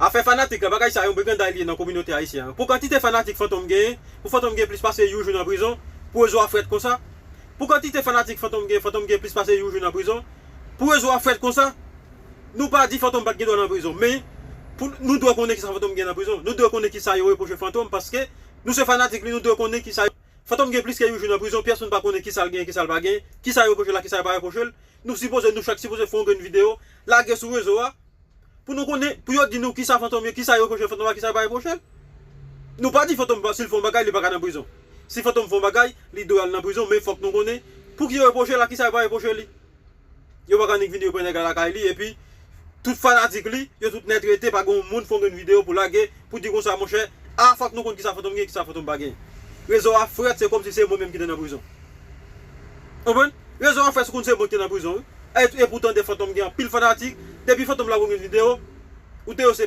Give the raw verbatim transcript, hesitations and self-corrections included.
Afè fanatik la, bagay sa yon briganday li ye nan kominote ayisyen an. Pou kantite fanatik Fantom genyen, pou Fantom gen plis pase yon jou nan prizon, pou rezo a frèt konsa. Pou kantite fanatik Fantom gen, Fantom gen plis pase yon jou nan prizon, pou rezo a frèt konsa, nou pa di Fantom pa t gen dwa nan prizon, men pou nou dwe konnen kisa Fantom gen nan prizon. Nou dwe konnen kisa yo repwoche Fantom, paske nou se fanatik li, nou dwe konnen kisa Fantom gen plis ke yon jou nan prizon, pyès moun pa konnen kisa l genyen, kisa l pa genyen, kisa yo repwoche l la, kisa yo pa repwoche l. Nou sipoze, nou chak sipoze fè yon grenn videyo, lage sou rezo a, pou nou konnen, pou yo di nou kisa Fantom ye, kisa yo repwoche Fantom la, kisa yo pa repwoche l. Nou pa di Fantom pa, si l fè yon bagay, li pa ka nan prizon. Si Fantom fè yon bagay, li dwe al nan prizon, men fòk nou konnen pouki yo repwoche l la, kisa yo pa repwoche li. Yo pa ka annik vin yo pran nèg la lakay li, epi tout fanatik li, yo tout nèt rete, pa gen yon moun fè yon grenn videyo pou lage, pou di konsa, monchè, a, fòk nou konn kisa Fantom gen, kisa Fantom pa gen. Rezo a frèt, se kòmsi se mwen menm ki te nan prizon. Konprann? Rezo a frèt, se konn se mwen ki te nan prizon, wi. E, e poutan de Fantom gen anpil fanatik, depi Fantom la pran yon videyo, ou te yo se